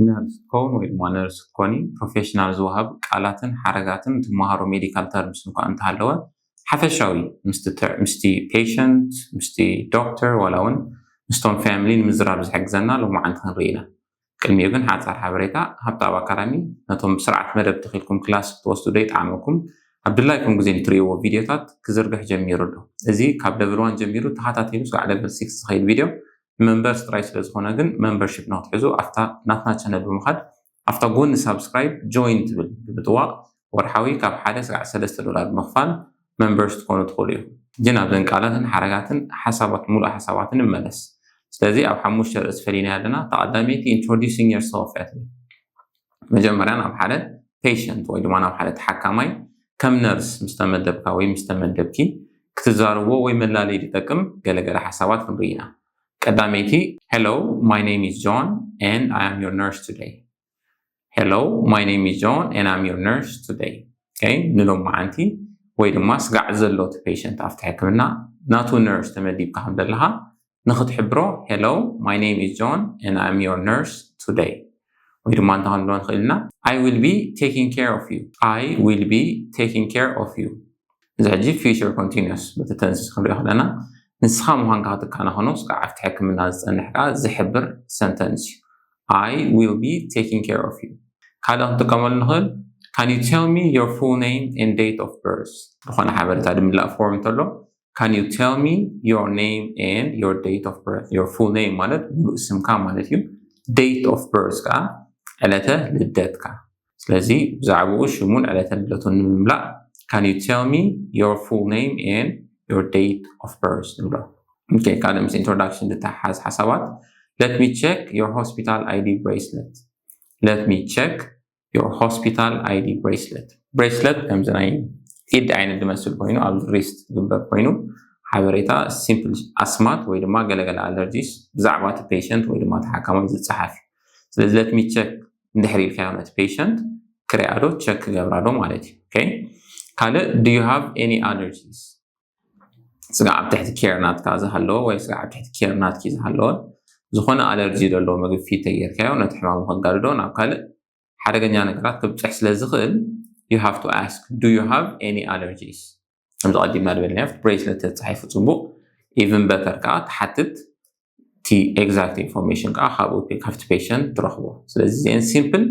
ነርስ ክትኮን ወይ ድማ ነርስ ክትኮኒ ፕሮፌሽናል ዝወሃብ ቃላትን ሓረጋትን ትመሃሮ ሜዲካል ተርምስ እንኳ እንተሃለወ ሓፈሻዊ ምስቲ ፔሸንት ምስቲ ዶክተር ዋላ እውን ምስቶም ፋሚሊ ንምዝራብ ዝሕግዘና ሎማዓንቲ ክንርኢ ኢና። ቅድሚኡ ግን ሓፃር ሓበሬታ ሃብታብ ኣካዳሚ ነቶም ብስርዓት መደብ ተኺልኩም ክላስ ክትወስዱ ዶ ይጠዓመኩም? ኣብ ድላይኩም ግዜ ንትርእይዎ ቪድዮታት ክዝርግሕ ጀሚሩ ኣሎ። እዚ ካብ ለቨል ዋን ጀሚሩ ተኸታቲሉ ስጋዕ ለቨል ሲክስ ዝኸይድ ቪድዮ ንመምበርስ ጥራይ ስለ ዝኾነ ግን መምበርሺፕ ንክትሕዙ ኣብታ ናትና ቻነል ብምኻድ ኣብታ ጎኒ ሳብስክራይብ ጆይን ትብል ብምጥዋቕ ወርሓዊ ካብ ሓደ ስጋዕ ሰለስተ ዶላር ብምኽፋል መምበርስ ትኾኑ ትኽእሉ እዩ። ግን ኣብዘን ቃላትን ሓረጋትን ሓሳባት ሙሉእ ሓሳባትን ንመለስ። ስለዚ ኣብ ሓሙሽተ ርእሲ ፈሊና ኣለና። ተቐዳመይቲ introducing yourself እያ ትብል። መጀመርያ ናብ ሓደ ፔሸንት ወይ ድማ ናብ ሓደ ተሓካማይ ከም ነርስ ምስ ተመደብካ ወይ ምስ ተመደብኪ ክትዛረብዎ ወይ መላለይ ዝጠቅም ገለገለ ሓሳባት ክንርኢ ኢና። ቀዳመይቲ hello, my name is John and I am your nurse today. Hello, my name is John and I'm your nurse today. ንሎማዓንቲ ወይ ድማ ስጋዕ ዘሎ እቲ ፔሸንት ኣብቲ ሕክምና ናቱ ነርስ ተመዲብካ ከም ዘለኻ ንክትሕብሮ hello, my name is John and I'm your nurse today ወይ ድማ እንታይ ክንብሎ ንኽእል ኢና? I will be taking care of you. I will be taking care of you. እዚ ሕጂ ፊውቸር ኮንቲኒስ በቲ ተንስስ ክንሪኦ ከለና ንስኻ ምዃንካ ክትካነ ከሎ ስጋዕ ኣብቲ ሕክምና ዝፀንሕ ከዓ ዝሕብር ሰንተንስ እዩ። I will be taking care of you. ካልእ ክንጥቀመሉ ንኽእል can you tell me your full name and date of birth? ዝኾነ ሓበሬታ ድምላእ ፎርም እንተሎ can you tell me your name and your date of birth? Your full name ማለት ሙሉእ ስምካ ማለት እዩ። Date of birth ከዓ ዕለተ ልደትካ። ስለዚ ብዛዕባኡ ሽሙን ዕለተ ልደቱን ንምምላእ can you tell me your full name and your date of birth ንብሎ። ካልእ ምስ ኢንትሮዳክሽን ዝተሓሓዝ ሓሳባት let me check your hospital ID bracelet. Let me check your hospital ID bracelet. ብሬስለት ከምዚ ናይ ኢድ ዓይነት ዝመስል ኮይኑ ኣብ ሪስት ዝግበር ኮይኑ ሓበሬታ ሲምፕል ኣስማት ወይ ድማ ገለገለ ኣለርጂስ ብዛዕባ እቲ ፔሸንት ወይ ድማ ተሓካማይ ዝፀሓፍ እዩ። ስለዚ let me check እንድሕር ኢልካዮ ነቲ ፔሸንት ክሪኣ ዶ ቸክ ክገብራ ዶ ማለት እዩ። ካልእ do you have any allergies? ስጋዕ ኣብ ትሕቲ ኬር ናትካ ዝሃለወ ወይ ስጋዕ ኣብ ትሕቲ ኬር ናትኪ ዝሃለወ ዝኾነ ኣለርጂ ዘለዎ ምግቢ ፊድ ተጌርካዮ ነቲ ሕማሙ ከጋድዶ ናብ ካልእ ሓደገኛ ነገራት ክብፅሕ ስለ ዝኽእል you have to ask do you have any allergies? ከምዚ ቀዲምና ዝበልናዮ ኣብቲ ብሬስለት ተፃሒፉ ፅቡቕ even better ከዓ ትሓትት እቲ exact information ከዓ ካብኡ ካብቲ ፔሸንት ትረኽቦ። ስለዚ እዚአን ሲምፕል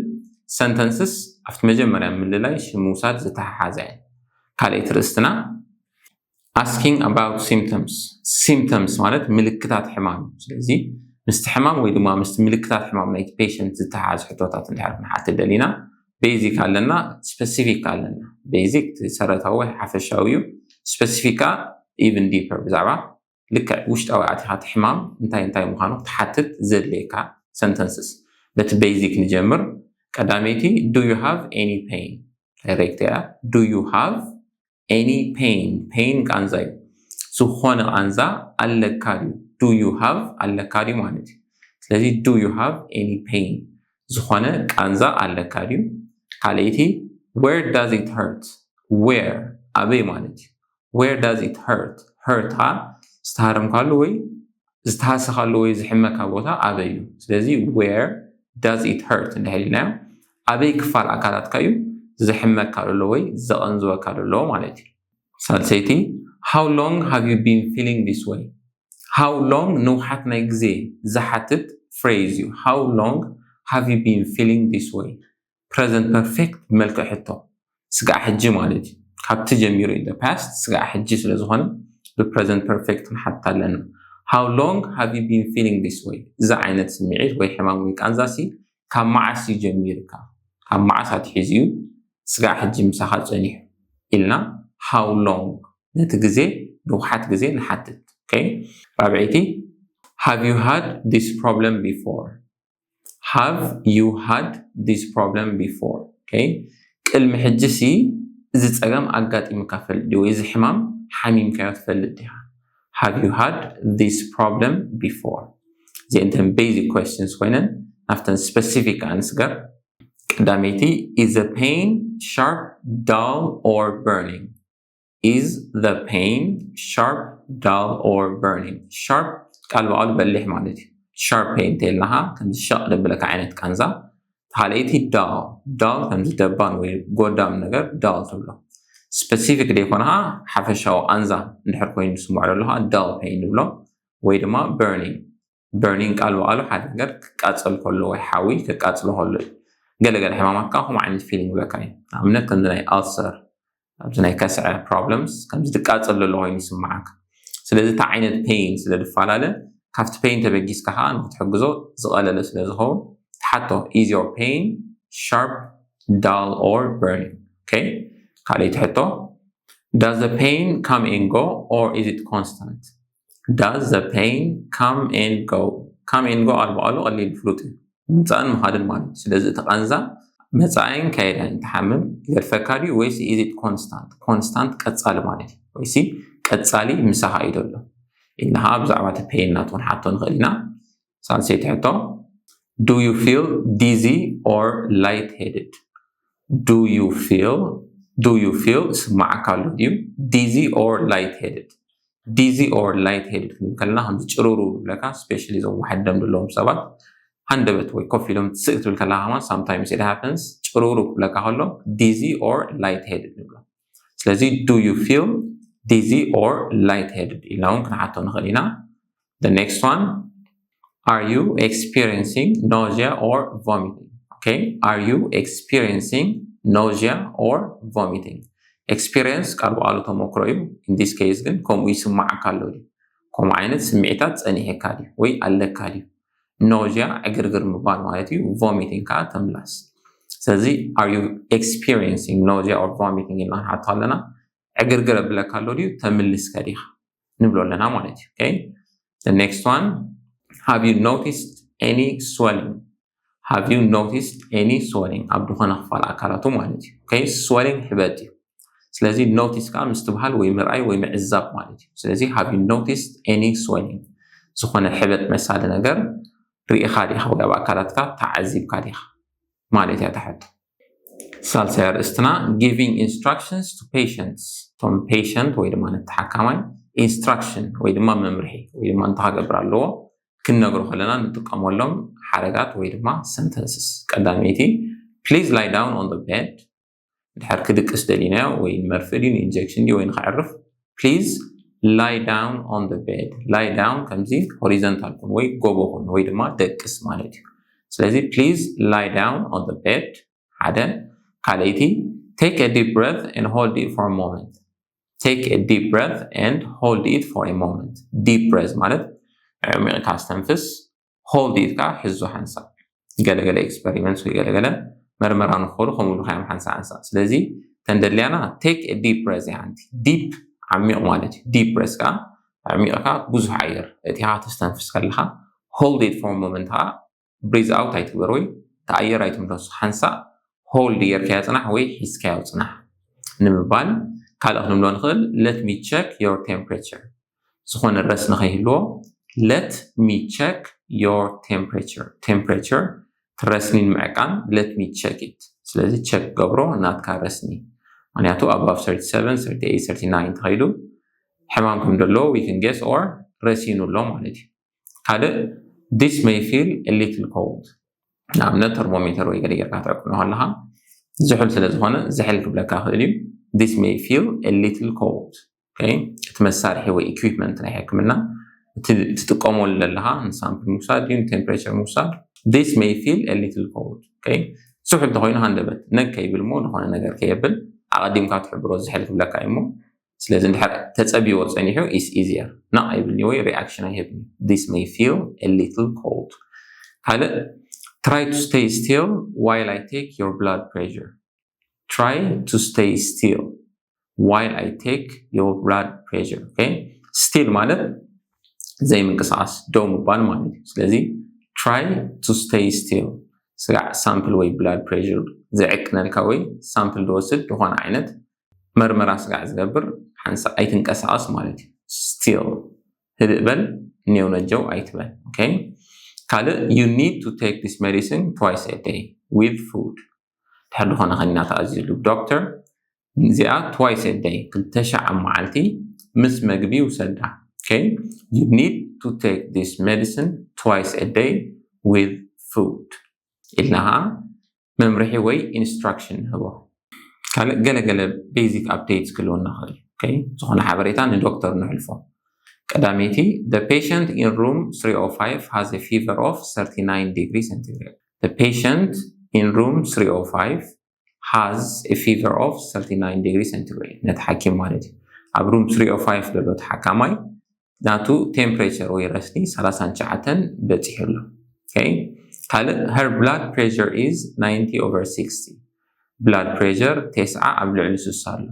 ሰንተንስስ ኣብቲ መጀመርያ ምልላይ ሽም ምውሳድ ዝተሓሓዘ እየን። ካልኣይቲ ርእስትና asking about symptoms. Symptoms ማለት ምልክታት ሕማም። ስለዚ ምስቲ ሕማም ወይ ድማ ምስቲ ምልክታት ሕማም ናይቲ ፔሸንት ዝተሓሓዝ ሕቶታት እንድሕር ክንሓትት ደሊና ቤዚክ ኣለና፣ ስፐሲፊክ ኣለና። ቤዚክ ሰረታዊ ወይ ሓፈሻዊ እዩ። ስፐሲፊክ ከዓ even deeper ብዛዕባ ልክዕ ውሽጣዊ ኣቲኻ እቲ ሕማም እንታይ እንታይ ምዃኑ ክትሓትት ዘድልየካ ሰንተንስስ። በቲ ቤዚክ ንጀምር። ቀዳመይቲ do you have any pain? ዳይሬክት እያ። Do you have any pain? ፔን ቃንዛ እዩ። ዝኾነ ቃንዛ ኣለካ ድዩ? Do you have ኣለካ ድዩ ማለት እዩ። ስለዚ do you have any pain? ዝኾነ ቃንዛ ኣለካ ድዩ? ካልኣይቲ where does it hurt? Where ኣበይ ማለት እዩ። Where does it hurt? Hurt ዓ ዝተሃረምካሉ ወይ ዝተሃሰኻሉ ወይ ዝሕመካ ቦታ ኣበይ እዩ? ስለዚ where does it hurt እንድሕር ኢልናዮ ኣበይ ክፋል ኣካላትካ እዩ ዘሕመካ ዘሎ ወይ ዘቐንዝወካ ዘሎ ማለት እዩ። ሳልሰይቲ how long have you been feeling this way? How long ንውሓት ናይ ግዜ ዝሓትት ፍሬዝ እዩ። How long have you been feeling this way? ፕረዘንት ፐርፌክት ብመልክዕ ሕቶ ስጋዕ ሕጂ ማለት እዩ። ካብቲ ጀሚሩ in the past ስጋዕ ሕጂ ስለ ዝኾነ ብ present perfect ክንሓትት ኣለና። How long have you been feeling this way? እዚ ዓይነት ስምዒት ወይ ሕማም ወይ ቃንዛ ሲ ካብ መዓስ እዩ ጀሚርካ? ካብ መዓስ ኣትሒዙ እዩ ስጋዕ ሕጂ ምሳኻ ጸኒሑ? ኢልና how long ነቲ ግዜ ንውሓት ግዜ ንሓትት። ራብዐይቲ have you had this problem before? Have you had this problem before? ቅድሚ ሕጂ ሲ እዚ ጸገም ኣጋጢምካ ፈልጥ ድዩ ወይ እዚ ሕማም ሓሚምካዮ ትፈልጥ ዲኻ? Have you had this problem before? እዚአን ቤዚክ questions ኮይነን ናብተን ስፐሲፊክ ኣንስገር። ቀዳመይቲ is the pain sharp, dull or burning? Is the pain sharp, dull or burning? Sharp ቃል ብቃሉ በሊሕ ማለት እዩ። Sharp pain እንተልናኻ ከምዚ ሸቕ ደብለካ ዓይነት ቃንዛ ካልኣይቲ dull። Dull ከምዚ ደባን ወይ ጎዳም ነገር dull ትብሎ። ስፐሲፊክ ዘይኮነ ከዓ ሓፈሻዊ ቃንዛ እንድሕር ኮይኑ ዝስምዖ ዘሎ ከዓ dull pain ንብሎ፣ ወይ ድማ burning። Burning ቃል ብቃሉ ሓደ ነገር ክቃፀል ከሎ ወይ ሓዊ ክቃፅሎ ከሎ እዩ። ገለገለ ሕማማት ከዓ ከምኡ ዓይነት ፊሊንግ ይብለካ እዩ። ንኣብነት ከምዚ ናይ ኣልሰር፣ ኣብዚ ናይ ከስዐ problems ከምዚ ዝቃፀል ዘሎ ኮይኑ ይስምዓካ። ስለዚ እቲ ዓይነት ፔይን ስለ ዝፈላለ ካብቲ ፔይን ተበጊስካ ከዓ ንክትሕግዞ ዝቐለለ ስለ ዝኸውን ትሓቶ፣ is your pain sharp, dull or burning? Okay። ካልኣይቲ ሕቶ፣ does the pain come and go or is it constant? Does the pain come and go? Come and go ቃል ብቃሉ ቀሊል ፍሉጥ እዩ፣ ምምፃእን ምኻድን ማለት እዩ። ስለዚ እቲ ቃንዛ መፃኢን ከይዳን ትሓምም ይገድፈካ ድዩ ወይስ is it constant? ኮንስታንት ቀፃሊ ማለት እዩ፣ ወይሲ ቀፃሊ ምሳኻ እዩ ዘሎ ኢልና ከዓ ብዛዕባ እቲ ፔይን ናቱ ክንሓቶ ንኽእል ኢና። ሳልሰይቲ ሕቶ፣ do you feel dizzy or lightheaded? Do you feel do you feel ይስማዓካ ኣሎ ድዩ? Dizzy or lightheaded? Dizzy or lightheaded ክንብል ከለና ከምዚ ጭሩሩ ንብለካ፣ ስፔሻሊ እዞም ዋሕድ ደም ዘለዎም ሰባት ሃንደበት ወይ ኮፍ ኢሎም ስቅ ክትብል ከለካ ከማን sometimes it happens፣ ጭሩሩ ክብለካ ከሎ dizzy or lightheaded ንብሎ። ስለዚ do you feel dizzy or lightheaded ኢልና እውን ክንሓቶ ንኽእል ኢና። The next one, are you experiencing nausea or vomiting? Okay, are you experiencing nausea or vomiting? Experience ቃል ብቃሉ ተመክሮ እዩ። In this case ግን ከምኡ ይስማዓካ ኣሎ ድዩ? ከምኡ ዓይነት ስምዒታት ጸኒሕካ ድዩ ወይ ኣለካ ድዩ? Nausea ዕግርግር ምባል ማለት እዩ። Vomiting ከዓ ተምላስ። ስለዚ are you experiencing nausea or vomiting ኢልና ክንሓቶ ኣለና፣ ዕግርግር ኣብለካ ኣሎ ድዩ? ተምልስከ ዲኻ ንብሎ ኣለና ማለት እዩ። Okay? The next one, have you noticed any swelling? Have you noticed any swelling? ኣብ ዝኾነ ክፋል ኣካላቱ ማለት እዩ። Okay? Swelling ሕበጥ እዩ። ስለዚ ኖቲስ ከዓ ምስትብሃል ወይ ምርኣይ ወይ ምዕዛብ ማለት እዩ። ስለዚ have you noticed any swelling? ዝኾነ ሕበጥ መሳሊ ነገር ርኢኻ ዲኻ ወይ ኣብ ኣካላትካ ተዓዚብካ ዲኻ ማለት እያ እታ ሕቶ። ሳልሳይ ኣርእስትና፣ giving instructions to patients። እቶም ፔሸንት ወይ ድማ ነቲ ሓካማይ ኢንስትራክሽን ወይ ድማ መምርሒ ወይ ድማ እንታይ ክገብር ኣለዎ ክንነግሮ ከለና ንጥቀመሎም ሓረጋት ወይ ድማ ሰንተንስስ። ቀዳመይቲ፣ please lie down on the bed። ድሕር ክድቅስ ደሊናዮ ወይ ንመርፍእ ድዩ ንኢንጀክሽን ድዩ ወይ ንኸዕርፍ፣ please lie down on the bed። Lie down ከምዚ ሆሪዘንታል ኩን ወይ ጎቦ ኩን ወይ ድማ ደቅስ ማለት እዩ። ስለዚ please lie down on the bed ሓደ። ካልኣይቲ፣ take a deep breath and hold it for a moment። Take a deep breath and hold it for a moment። ዲፕ ብሬዝ ማለት ኣዕሚቕካ ኣስተንፍስ፣ ሆልድ ኢትካ ሕዞ ሓንሳእ። ገለገለ ኤክስፐሪመንትስ ወይ ገለገለ መርመራ ንክኸዱ ከምኡ ኢሉ ከያም ሓንሳእ ሓንሳእ። ስለዚ ተንደልያና take a deep breath እያ ሓንቲ። ዲፕ ዓሚቕ ማለት እዩ። ዲፕ ብሬዝ ከዓ ኣዕሚቕካ ብዙሕ ኣየር እቲኻ ተስተንፍስ ከለኻ፣ hold it for a moment ከዓ ብሪዝ ኣውት ኣይትግበር ወይ ተኣየር ኣይትምለሱ። ሓንሳእ ሆልድ ጌርካዮ ጽናሕ ወይ ሒዝካዮ ጽናሕ ንምባል። ካልእ ክንብሎ ንኽእል፣ let me check your temperature። ዝኾነ ረስኒ ከይህልዎ፣ let me check your temperature። ቴምፕሬቸር ትረስኒን ምዕቃን፣ let me check it። ስለዚ ቸክ ገብሮ ናትካ ረስኒ፣ ምክንያቱ above thirty seven thirty eight thirty nine ተኸይዱ ሕማም ከም ዘለዎ we can guess or ረሲኑ ኣሎ ማለት እዩ። ካልእ this may feel a little cold። ንኣብነት ተርሞሜተር ወይ ገለ ጌርካ ትዕቅኖ ከለኻ ዝሑል ስለ ዝኾነ ዝሕል ክብለካ ይኽእል እዩ። This may feel a little cold። Okay? እቲ መሳርሒ ወይ ኢኩዊፕመንት ናይ ሕክምና እቲ ትጥቀመሉ ዘለኻ ንሳምፕል ምውሳድ ድዩ ንቴምፕሬቸር ምውሳድ፣ this may feel a little cold። Okay? ዝሑል ተኾይኑ ሃንደበት ነግ ከይብል እሞ ዝኾነ ነገር ከየብል ኣቐዲምካ ትሕብሮ ዝሕል ክብለካ እዩ እሞ ስለዚ እንድሕር ተጸቢዎ ጸኒሑ is easier። ናቕ ኣይብልኒ ወይ ሪኣክሽን ኣይህብኒ። This may feel a little cold። ካልእ try to stay still while I take your blood pressure። Try to stay still while I take your blood pressure። Okay? ስቲል ማለት ዘይምንቅስቃስ ደው ምባል ማለት እዩ። ስለዚ try to stay still ስጋዕ ሳምፕል ወይ ብላድ ፕሬር ዝዕቅነልካ ወይ ሳምፕል ዝወስድ ዝኾነ ዓይነት መርመራ ስጋዕ ዝገብር ሓንሳእ ኣይትንቀሳቐስ ማለት እዩ። ስቲል ህድእ በል ኔው ነጀው ኣይትበል። Okay? ካልእ you need to take this medicine twice a day with food። ድሕር ዝኾነ ከኒና ተኣዚዙሉ ዶክተር እዚኣ twice a day ክልተ ሻዕ ኣብ መዓልቲ ምስ መግቢ ውሰዳ። Okay? You need to take this medicine twice a day with food ኢልና ኸዓ መምርሒ ወይ instruction ንህቦ። ካልእ ገለገለ basic updates ክህልወና ይኽእል እዩ። Okay? ዝኾነ ሓበሬታ ንዶክተር ንሕልፎ። ቀዳመይቲ, the patient in room three oh five has a fever of thirty-nine degree centigrade. The patient in room three oh five has a fever of thirty-nine degree centigrade. ነቲ ሓኪም ማለት እዩ። ኣብ room three oh five ዘሎ ተሓካማይ ናቱ temperature ወይ ረስኒ ሰላሳን ትሽዓተን በፂሑ ኣሎ። Okay? ካልእ, her blood pressure is ninety over sixty. Blood pressure ተስዓ ኣብ ልዕሊ ስሳ ኣሎ።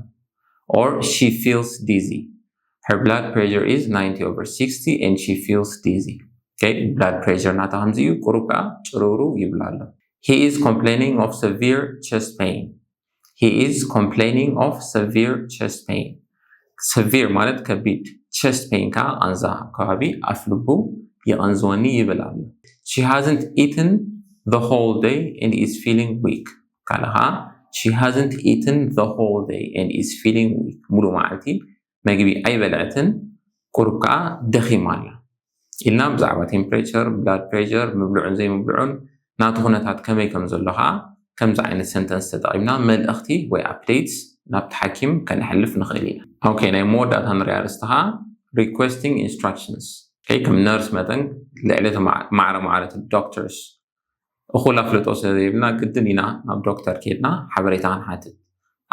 Or she feels dizzy. Her blood pressure is ninety over sixty and she feels dizzy. Okay? Blood pressure ናታ ከምዚ እዩ፣ ቁሩብ ከዓ ጭርውርው ይብል ኣሎ። He is complaining of severe chest pain. He is complaining of severe chest pain. Severe ማለት ከቢድ፣ chest pain ከዓ ቃንዛ፣ ኣብ ከባቢ ኣፍ ልቡ ይቐንዝወኒ ይብል ኣሎ። She hasn't eaten the whole day and is feeling weak. ካልእ ከዓ, she hasn't eaten the whole day and is feeling weak. ሙሉእ መዓልቲ መግቢ ኣይበልዐትን፣ ቁሩብ ከዓ ደኺማ ኣላ ኢልና። ብዛዕባ temperature፣ blood pressure፣ ምብልዑን ዘይምብልዑን ናቱ ኩነታት ከመይ ከም ዘሎ ከዓ ከምዚ ዓይነት sentence ተጠቒምና መልእኽቲ ወይ updates ናብቲ ሓኪም ከነሕልፍ ንኽእል ኢና። Okay፣ ናይ መወዳእታ ንሪኣ ኣርእስቲ ከዓ requesting instructions። Okay፣ ከም ነርስ መጠን ልዕሊ እቲ ማዕ-፣ ማዕረ ማዕረ እቲ doctors እኹል ኣፍልጦ ስለ ዘይብልና ግድን ኢና ናብ ዶክተር ከይድና ሓበሬታ ክንሓትት።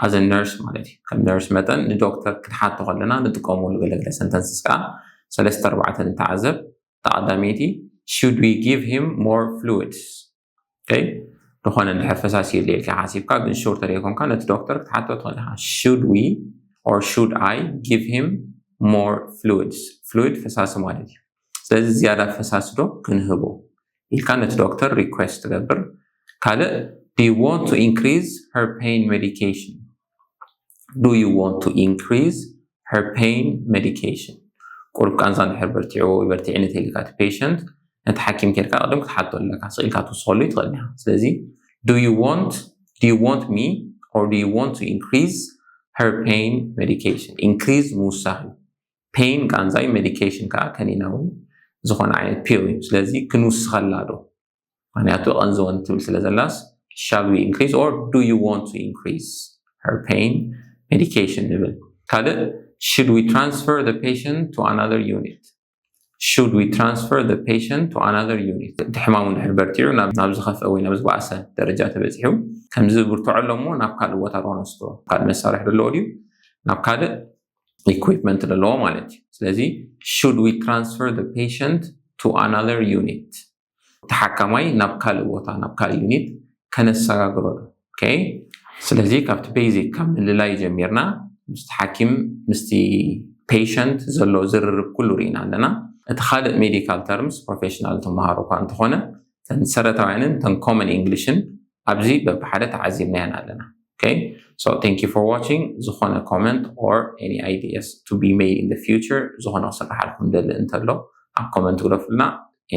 As a nurse ማለት እዩ። ከም ነርስ መጠን ንዶክተር ክንሓቶ ከለና ንጥቀመሉ ገለገለ sentences ከዓ ሰለስተ ኣርባዕተ ንተዓዘብ። እታ ቀዳመይቲ, should we give him more fluids? Okay? ዝኾነ እንድሕር ፈሳሲ የድልዮ ኢልካ ሓሲብካ ግን sure ተደይኮንካ ነቲ ዶክተር ክትሓቶ ትኽእል ኢኻ። Should we or should I give him more fluids? Fluid ፈሳሲ ማለት እዩ። ስለዚ ዝያዳ ፈሳሲ ዶ ክንህቦ ኢልካ ነቲ ዶክተር request ትገብር። ካልእ, do you want to increase her pain medication? Do you want to increase her pain medication? ቁሩብ ቃንዛ እንድሕር በርቲዕዎ ወይ በርቲዕኒ ተይልካ እቲ patient፣ ነቲ ሓኪም ከይድካ ቅድም ክትሓቶ ኣለካ። ስቕ ኢልካ ትውስኸሉ ይትኽእል ኢኻ። ስለዚ do you want, do you want me or do you want to increase her pain medication? Increase ምውሳኽ እዩ። Pain ቃንዛ እዩ፣ medication ከዓ ከኒና ወይ ዝኾነ ዓይነት pill እዩ። ስለዚ ክንውስኸላ ዶ? ምኽንያቱ ቀንዝወን ትብል ስለ ዘላስ፣ shall we increase or do you want to increase her pain medication ንብል። ካልእ, should we transfer the patient to another unit? Should we transfer the patient to another unit? እቲ ሕማሙ እንድሕር በርቲዑ ናብ፣ ናብ ዝኸፍአ ወይ ናብ ዝበኣሰ ደረጃ ተበፂሑ፣ ከምዚ ብርትዖ ኣሎ እሞ ናብ ካልእ ቦታ ዶ ነስዶ? ካልእ መሳርሒ ዶ ኣለዎ ድዩ? ናብ ካልእ equipment ዶ ኣለዎ ማለት እዩ። ስለዚ should we transfer the patient to another unit? ተሓካማይ ናብ ካልእ ቦታ፣ ናብ ካልእ ዩኒት ከነሰጋግሮ ዶ? Okay? ስለዚ ካብቲ basic ካብ ምልላይ ጀሚርና ምስቲ ሓኪም ምስቲ patient ዘሎ ዝርርብ ኩሉ ርኢና ኣለና። እቲ ካልእ medical terms professional ትመሃሩ እኳ እንተኾነ እተን ሰረታውያንን እተን common English ን ኣብዚ በብሓደ ተዓዚብናየን ኣለና። Okay? So thank you for watching። ዝኾነ comment or any ideas to be made in the future፣ ዝኾነ ክስራሓልኩም ደሊ እንተሎ ኣብ comment ግደፉልና።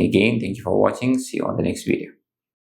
Again, thank you for watching. See you on the next video.